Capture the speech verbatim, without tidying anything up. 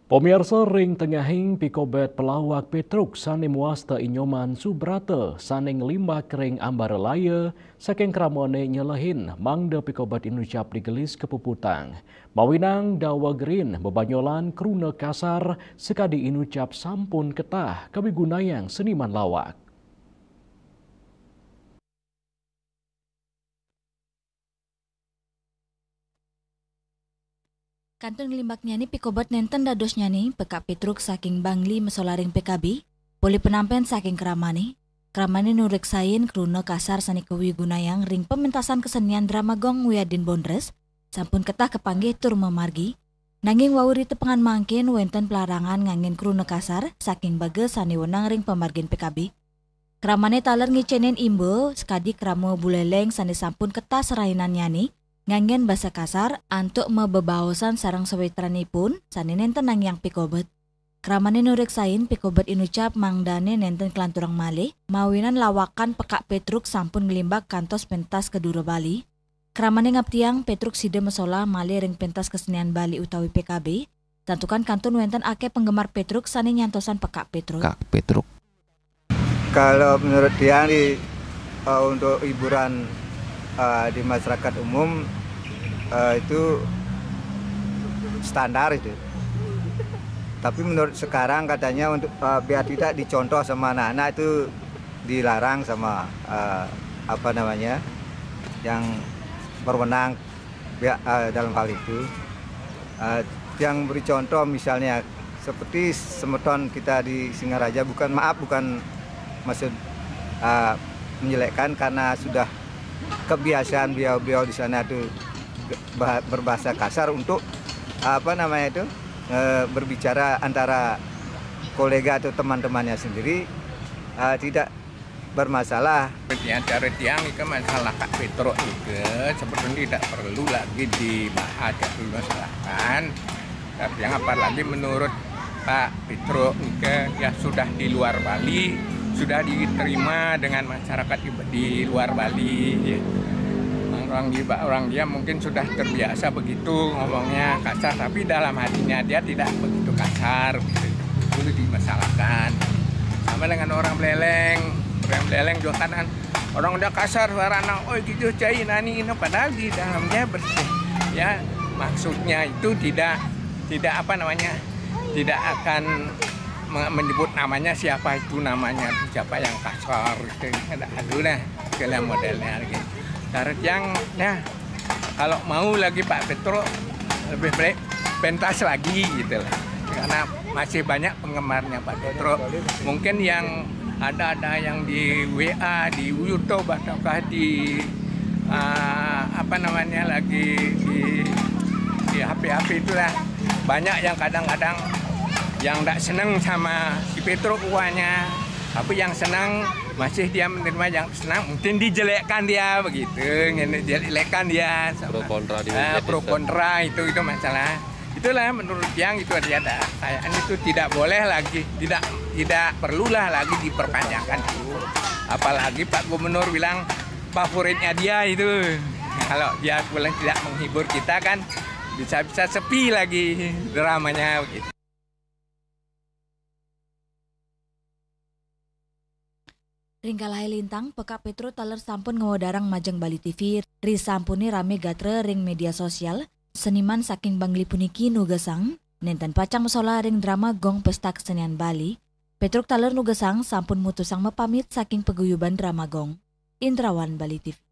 Pamiarsa, ring tengahing pikobet pelawak Petruk sane muasta Inyoman Subrata sane nglimbak ring ambara laya, saking kramane nyelehin mangda pikobet inucap digelis kapuputang. Mawinang daweg rin bebanyolan kruna kasar sakadi inucap sampun ketah kawigunayang seniman lawak. Kantun nglimbaknyane pikobet nenten dadosnyane, pekak Petruk saking Bangli masola ring P K B, polih penampen saking kramane. Kramane nureksain kruna kasar sane kawigunayang ring pementasan kesenian drama gong wiadin bondres, sampun ketah kapanggih tur mamargi. Nanging wau ri tepengan mangkin wenten pelarangan nganggen kruna kasar saking baga sane wenang ring pamargin P K B. Kramane taler ngicenin imba sakadi krama buleleng sane sampun ketah serahinannyane nganggen basa kasar antuk mabebaosan sareng sawitranipun sane nenten nangiang pikobet. Kramane nureksain pikobet inucap mangdane nenten kalanturang malih, mawinan lawakan pekak Petruk sampun nglimbak kantos pentas ka dura Bali. Kramane ngaptiang Petruk sida masola malih ring pentas kesenian Bali utawi P K B, santukan kantun wenten akeh penggemar Petruk sane nyantosan pekak Petruk. Kak Petruk. Kalau menurut tiang di, eh, untuk hiburan, eh, di masyarakat umum, eh, itu standar itu. Tapi menurut sekarang katanya untuk, eh, biar tidak dicontoh sama anak-anak itu dilarang sama, eh, apa namanya, yang berwenang pihak, eh, dalam hal itu. Eh, yang beri contoh misalnya seperti semeton kita di Singaraja, bukan, maaf, bukan maksud, eh, menjelekkan, karena sudah kebiasaan beliau-beliau di sana itu bah-, berbahasa kasar untuk, apa namanya itu, eh, berbicara antara kolega atau teman-temannya sendiri, eh, tidak bermasalah. Ya, cara tiang itu masalah Kak Petruk itu sebetulnya tidak perlu lagi dibahas, tidak perlu dimasalahkan. Tapi yang apalagi menurut Pak Petruk itu ya sudah di luar Bali, sudah diterima dengan masyarakat di, di luar Bali, ya. Orang di, orang dia mungkin sudah terbiasa begitu ngomongnya kasar, tapi dalam hatinya dia tidak begitu kasar, gitu. Itu dimasalahkan. Sama dengan orang Buleleng, orang Buleleng juga kan orang udah kasar suaranya, "Oi, gitu, cai, nani, ini," padahal di dalamnya bersih. Ya, maksudnya itu tidak, tidak apa namanya, tidak akan me-, menyebut namanya, siapa itu namanya, siapa yang kasar, gitu. Ada dulu deh, segala modelnya, gitu. Darat yang, ya, kalau mau lagi Pak Petruk, lebih baik pentas lagi, gitu lah. Karena masih banyak penggemarnya Pak Petruk. Mungkin yang ada, ada yang di W A, di YouTube, ataukah di, ah, apa namanya lagi, di, di H P H P itulah. Banyak yang kadang-kadang yang nggak seneng sama si Petruk uanya, tapi yang senang masih dia menerima, yang senang mungkin dijelekkan dia begitu, ngene, dijelekkan dia. Pro kontra di, ah, media sosial. Pro kontra itu, itu masalah. Itulah menurut yang itu ada, ada. Kayaknya itu tidak boleh lagi, tidak, tidak perlulah lagi diperpanjangkan itu. Apalagi Pak Gubernur bilang favoritnya dia itu. Kalau dia boleh tidak menghibur kita kan, bisa-bisa sepi lagi dramanya begitu. Ring kalahe lintang, pekak Petruk taler sampun ngawedarang majeng Bali T V, risampune rame gatra ring media sosial, seniman saking Bangli puniki nugesang, nenten pacang masola ring drama gong Pesta Kesenian Bali. Petruk taler nugesang sampun mutusang mapamit saking paguyuban drama gong. Indrawan, Bali T V.